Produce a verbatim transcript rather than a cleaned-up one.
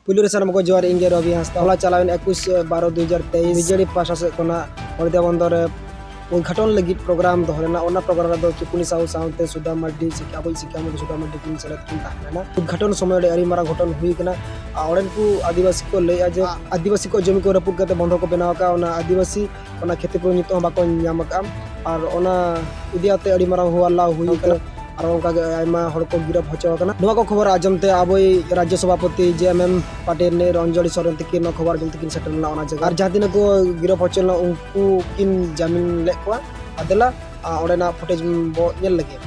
ᱯᱩᱭᱞᱩ ᱨᱮ ᱥᱟᱱᱟᱢ ᱠᱚ ᱡᱚᱦᱟᱨ, ᱤᱧ ᱜᱮ ᱨᱚᱵᱤ ᱦᱟᱸᱥᱫᱟ᱾ ᱦᱚᱞᱟ ᱪᱟᱞᱟᱣᱮᱱ ᱮᱠᱩᱥ ᱵᱟᱨᱚ ᱫᱩ ᱦᱟᱡᱟᱨ ᱛᱮᱭᱤᱥ ᱵᱤᱡᱮᱰᱤ ᱯᱟᱦᱴᱟ ᱥᱮᱫ ᱠᱷᱚᱱᱟᱜ ᱦᱚᱞᱫᱤᱭᱟ ᱵᱚᱱᱫᱚᱨ ᱨᱮ ᱩᱫᱽᱜᱷᱟᱴᱚᱱ ᱞᱟᱹᱜᱤᱫ ᱯᱨᱳᱜᱨᱟᱢ ᱫᱚᱦᱚ ᱞᱮᱱᱟ᱾ ᱚᱱᱟ ᱯᱨᱳᱜᱨᱟᱢ ᱨᱮᱫᱚ ᱪᱩᱠᱩᱱᱤ ᱥᱟᱦᱩ ᱥᱟᱶᱛᱮ ᱥᱩᱫᱷᱟ ᱢᱟᱨᱰᱤ, ᱥᱤᱠ-, ᱟᱵᱚᱭᱤᱡ ᱥᱤᱠᱷᱭᱟ ᱢᱚᱱᱛᱨᱤ ᱥᱩᱫᱷᱟ ᱢᱟᱨᱰᱤ ᱠᱤᱱ ᱥᱮᱞᱮᱫ ᱠᱤᱱ ᱛᱟᱦᱮᱸ ᱞᱮᱱᱟ᱾ ᱩᱫᱽᱜᱷᱟᱴᱚᱱ ᱥᱚᱢᱚᱭ ᱨᱮ ᱟᱹᱰᱤ ᱢᱟᱨᱟᱝ ᱜᱷᱚᱴᱚᱱ ᱦᱩᱭ ᱠᱟᱱᱟ᱾ ᱟᱨ ᱚᱸᱰᱮᱱ ᱠᱚ ᱟᱹᱫᱤᱵᱟᱹᱥᱤ ᱠᱚ ᱞᱟᱹᱭᱮᱫᱼᱟ ᱡᱮ ᱟᱹᱫᱤᱵᱟᱹᱥᱤ ᱠᱚ ᱡᱚᱢᱤ ᱠᱚ ᱨᱟᱹᱯᱩᱫ ᱠᱟᱛᱮ ᱵᱚᱱᱫᱷᱚᱠ ᱠᱚ ᱵᱮᱱᱟᱣ ᱟᱠᱟᱫᱼᱟ, ᱚᱱᱟ ᱟᱹᱫᱤᱵᱟᱹᱥᱤ ᱚᱱᱟ ᱠᱷᱮᱛᱤᱯᱩᱨᱚᱱ ᱱᱤᱛᱚᱜ ᱦᱚᱸ ᱵᱟᱠᱚ ᱧᱟᱢ ᱟᱠᱟᱫᱼᱟ᱾ ᱟᱨ ᱚᱱᱟ ᱤᱫᱤ ᱠᱟᱛᱮ ᱟᱹᱰᱤ ᱢᱟᱨᱟᱝ ᱦᱚᱦᱚ ᱦᱟᱞᱞᱟ ᱦᱩᱭ ᱠᱟᱱᱟ᱾ ᱟᱨ ᱚᱱᱠᱟ ᱜᱮ ᱟᱭᱢᱟ ᱦᱚᱲ ᱠᱚ ᱜᱤᱨᱟᱯ ᱦᱚᱪᱚ ᱟᱠᱟᱱᱟ᱾ ᱱᱚᱣᱟ ᱠᱚ ᱠᱷᱚᱵᱚᱨ ᱟᱸᱡᱚᱢ ᱛᱮ ᱟᱵᱚᱭᱤᱡ ᱨᱟᱡᱽᱡᱚ ᱥᱚᱵᱷᱟᱯᱚᱛᱤ ᱡᱮ ᱮᱢ ᱮᱢ ᱯᱟᱴᱤᱞ ᱨᱤᱱᱤᱡ ᱨᱚᱱᱡᱚᱱᱤ ᱥᱚᱨᱮᱱ ᱛᱤᱠᱤᱱ ᱱᱚᱣᱟ ᱠᱷᱚᱵᱚᱨ ᱟᱸᱡᱚᱢ ᱛᱮᱠᱤᱱ ᱥᱮᱴᱮᱨ ᱞᱮᱱᱟ ᱚᱱᱟ ᱡᱟᱭᱜᱟ᱾ ᱟᱨ ᱡᱟᱦᱟᱸ ᱛᱤᱱᱟᱹᱜ ᱠᱚ ᱜᱤᱨᱟᱯ ᱦᱚᱪᱚ ᱞᱮᱱᱟ ᱩᱱᱠᱩ ᱠᱤᱱ ᱡᱟᱢᱤᱱ ᱞᱮᱫ ᱠᱚᱣᱟ᱾ ᱟᱨ ᱫᱮᱞᱟ, ᱟᱨ ᱚᱸᱰᱮᱱᱟᱜ ᱯᱷᱩᱴᱮᱡᱽ ᱵᱚ ᱧᱮᱞ ᱞᱮᱜᱮ᱾